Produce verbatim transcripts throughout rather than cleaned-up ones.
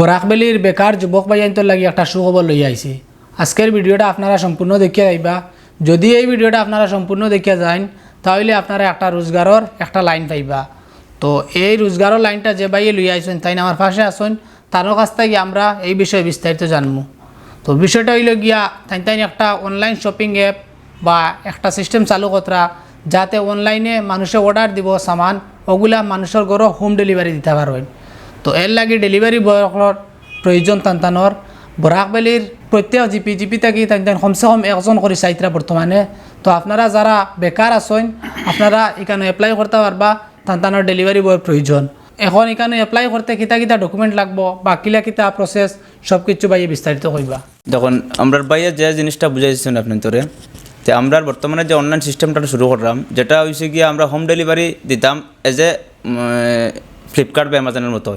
বরাক ভ্যালির বেকার যুবক ভাইয়াইন্তর লাগি একটা সুখবর লইয়া আইছি। আজকের ভিডিওটা আপনারা সম্পূর্ণ দেখিয়া যাইবা। যদি এই ভিডিওটা আপনারা সম্পূর্ণ দেখিয়া যাইন, তাহলে আপনারা একটা রোজগারর একটা লাইন পাইবা। তো এই রোজগারর লাইনটা যে ভাইয়ে লইয়া আইছইন, তাইন আমার পাশে আছইন, তানর কাছ থাকি আমরা এই বিষয়ে বিস্তারিত জানমু। তো বিষয়টা অইলো গিয়া, তাইন তাইন একটা অনলাইন শপিং অ্যাপ বা একটা সিস্টেম চালু করতরা, যাতে অনলাইনে মানুষে অর্ডার দিব সামান, ওগুলা মানুষর ঘরো হোম ডেলিভারি দিতা পারইন। তো এর লাগি ডেলিভারি বয় অকলর প্রয়োজন তান তানর। বরাক ভ্যালির প্রত্যেক জিপি, জিপি থাকি তাইন তাইন কমসে কম একজন করি চাইতরা বর্তমানে। তো আপনারা যারা বেকার আছইন, আপনারা ইখানো অ্যাপ্লাই করতা পারবা, তান তানর ডেলিভারি বয় প্রয়োজন। এখন ইখানো অ্যাপ্লাই করতে কিতা কিতা ডকুমেন্ট লাগবো বা কিলা কিতা প্রসেস, সব কিছু ভাইয়ে বিস্তারিত কইবা। দেখইন, আমরার ভাইয়ে যে জিনিসটা বুঝাই দিছইন আপনাইন্তরে, তে আমরার বর্তমানে যে অনলাইন সিস্টেমটা শুরু করলাম, যেটা অইছে গিয়া আমরা হোম ডেলিভারি দিতাম এজ এ Flipkart বা Amazon-এর মতো।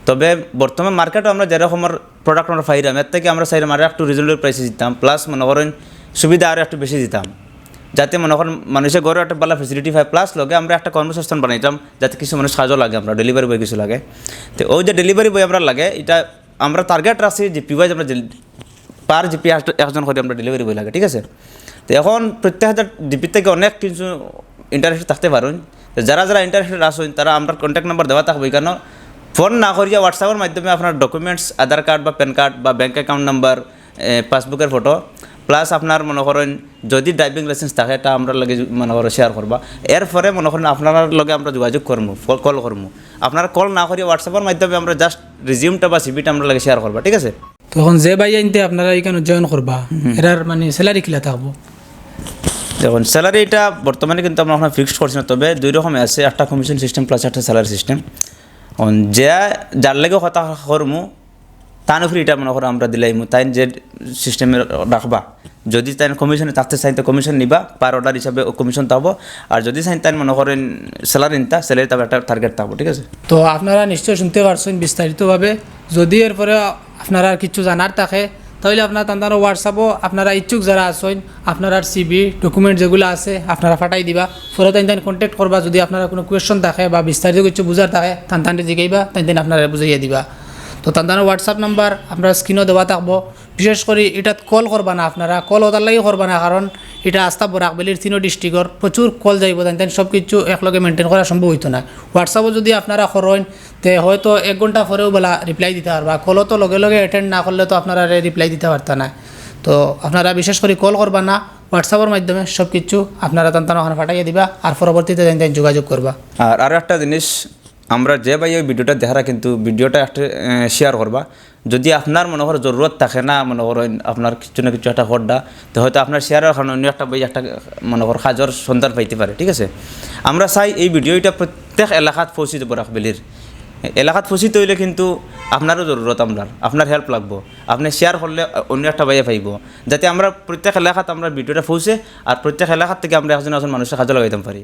তবে বর্তমান মার্কেটো আমরা যেরকমর প্রোডাক্ট আমরা পাইরাম, এর থাকি আমরা চাইরাম আরো একটু রিজনেবল প্রাইসে দিতাম, প্লাস মনে করইন সুবিধা আরো একটু বেশি দিতাম, যাতে মনে করইন মানুষে ঘরো একটা ভালা ফেসিলিটি পায়, প্লাস লগে আমরা একটা কর্মসংস্থান বানাইতাম, যাতে কিছু মানুষ কাজও লাগে, আমরা ডেলিভারি বয় কিছু লাগে। তো ওই যে ডেলিভারি বয় আমরা লাগে, এটা আমরা টার্গেট রাখছি জিপি ওয়াইজ, আমরা পার জিপি একজন করি আমরা ডেলিভারি বয় লাগে, ঠিক আছে? তো এখন প্রত্যেক হাজার জিপির থাকি অনেক কিছু ইন্টারেস্টেড থাকতে পারইন। তো যারা যারা ইন্টারেস্টেড আছইন, তারা আমরার কন্ট্যাক্ট নাম্বার দেওয়া থাকবো ইখানো। ফোন না করিয়া WhatsApp-এর মাধ্যমে আপনার ডকুমেন্টস, আধার কার্ড বা প্যান কার্ড বা ব্যাংক অ্যাকাউন্ট নাম্বার, পাসবুকের ফটো, প্লাস আপনার মনে করইন যদি ড্রাইভিং লাইসেন্স থাকে, এটা আমরার লগে মনে করো শেয়ার করবা। এরপরে মনে করইন আপনার লগে আমরা যোগাযোগ করমু, কল করমু। আপনারা কল না করিয়া WhatsApp-এর মাধ্যমে আমরা জাস্ট রিজিউমটা বা সিভিটা আমরার লগে শেয়ার করবা, ঠিক আছে? তো এখন যে ভাইয়াইন্তে আপনারা ইখানো জয়েন করবা, এরার মানে স্যালারি কিলা থাকবো? দেখইন, স্যালারি এটা বর্তমানে কিন্তু আমরা এখন ফিক্সড করছি না, তবে দুই রকমে আছে, একটা কমিশন সিস্টেম প্লাস একটা স্যালারি সিস্টেম। এখন যে যার লগে কথা করমু, তান উপরে এটা মনে করো আমরা দিলাইমু, তাইন যে সিস্টেমে রাখবা। যদি তাইন কমিশনে থাকতে চাইন, তো কমিশন নিবা, পার অর্ডার হিসাবে কমিশন থাকবো। আর যদি চাইন, তাইন মনে করইন স্যালারি নিতা, স্যালারি থাকবো, একটা টার্গেট থাকবো, ঠিক আছে? তো আপনারা নিশ্চয় শুনতে পারছইন বিস্তারিতভাবে। যদি এরপরে আপনারা আর কিছু জানার থাকে, তাহলে আপনারা তান তানর WhatsApp-ও আপনারা ইচ্ছুক যারা আছইন, আপনারার সিভি, ডকুমেন্ট যেগুলা আছে, আপনারা পাঠাই দিবা। পরে তাইন তাইন কন্ট্যাক্ট করবা, যদি আপনারার কোনো কোয়েশন থাকে বা বিস্তারিত কিছু বুঝার থাকে, তান তানরে জিগাইবা, তাইন তাইন আপনারারে বুঝাইয়া দিবা। তো তান তানর WhatsApp নাম্বার আপনারার স্ক্রিনো দেওয়া থাকবো। বিশেষ করি ইটাত কল করবা না আপনারা, কল ওটার লাগি করবা না, কারণ ইটা আস্তা বরাক ভ্যালির তিনো ডিস্ট্রিক্টর প্রচুর কল যাইবো, তাইন তাইন সব কিছু একলগে মেইনটেইন করা সম্ভব অইতো নায়। WhatsApp-ও যদি আপনারা করইন, তে হয়তো এক ঘন্টা পরেও বেলা রিপ্লাই দিতা পারবা। কলও তো লগে লগে অ্যাটেন্ড না করলে তো আপনারারে রিপ্লাই দিতা পারতা নায়। তো আপনারা বিশেষ করি কল করবা না, WhatsApp-অর মাধ্যমে সব কিছু আপনারা তান তান ওখানো পাঠাইয়া দিবা, আর পরবর্তীতে তাইন তাইন যোগাযোগ করবা। আর আরো একটা জিনিস, আমরা যে ভাইয়ে ওই ভিডিওটা দেখারা কিন্তু ভিডিওটা একটা শেয়ার করবা। যদি আপনার মনে করো জরুরত থাকে না, মনে করো আপনার কিছু না কিছু একটা হড্ডা, তো হয়তো আপনার শেয়ারের কারণে অন্য একটা ভাই একটা মনে করো কাজর সন্ধান পাইতে পারে, ঠিক আছে? আমরা চাই এই ভিডিওটা প্রত্যেক এলাকাত পৌঁছিত বরাক ভ্যালির। এলাকাত পৌঁছিত অইলে কিন্তু আপনারও জরুরত, আমরার আপনার হেল্প লাগবো। আপনি শেয়ার করলে অন্য একটা ভাইয়ে পাইবো, যাতে আমরা প্রত্যেক এলাকাত আমরা ভিডিওটা পৌঁছে আর প্রত্যেক এলাকাত থাকি আমরা একজন একজন মানুষের কাজে লাগাইতাম পারি।